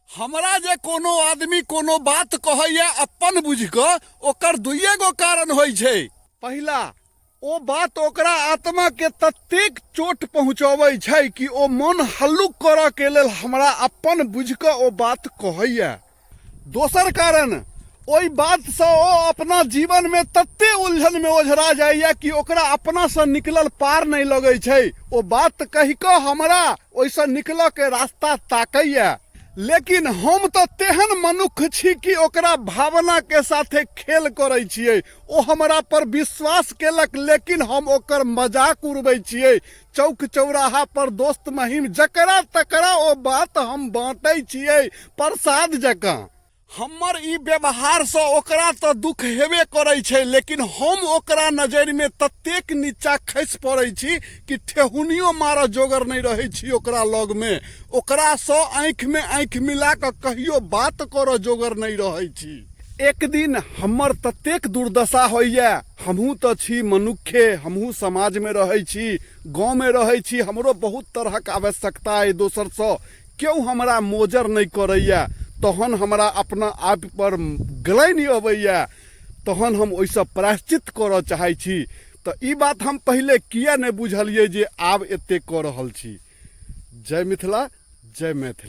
हमरा जे कोनो आदमी कोनो बात कहैया अपन बुझि कऽ, ओकर दुइए गो कारण होइ छै। पहिला, ओ बात ओकरा आत्माके ततेक चोट पहुँचबै छै कि ओ मन हल्लुक करऽके लेल हमरा अपन बुझि कऽ ओ बात कहैया। दोसर कारण, ओहि बातसँ ओ अपना जीवनमे तते उलझनमे ओझरा जाइए कि ओकरा अपनासँ निकलल पार नहि लगै छै। ओ बात कहि कऽ हमरा ओहिसँ निकलऽके रास्ता ताकैए। लेकिन हम तऽ तेहन मनुख छी कि ओकरा भावनाके साथे खेल करै छियै। ओ हमरा पर विश्वास केलक, लेकिन हम ओकर मजाक उड़बै छियै। चौक चौराहा पर दोस्त महिम जकरा तकरा ओ बात हम बाँटै छियै प्रसाद जकाँ। हमर ई व्यवहारसँ ओकरा तऽ दुख हेबे करै छै, लेकिन हम ओकरा नजरिमे ततेक नीचा खसि पड़ै छी कि ठेहुनियो मारऽ जोगर नहि रहै छी ओकरा लगमे। ओकरासँ आँखिमे आँखि मिला कऽ कहियो बात करऽ जोगर नहि रहै छी। एक दिन हमर ततेक दुर्दशा होइए, हमहूँ तऽ छी मनुक्खे, हमहूँ समाजमे रहै छी, गाँवमे रहै छी, हमरो बहुत तरहक आवश्यकता अइ दोसरसँ, केओ हमरा मोजर नहि करैए, तहन हमरा अपना आपपर ग्लानि अबैए, तहन हम ओहिसँ प्रायश्चित करऽ चाहै छी। तऽ ई बात हम पहिले किए नहि बुझलियै जे आब एतेक कऽ रहल छी। जय मिथिला, जय मैथिली।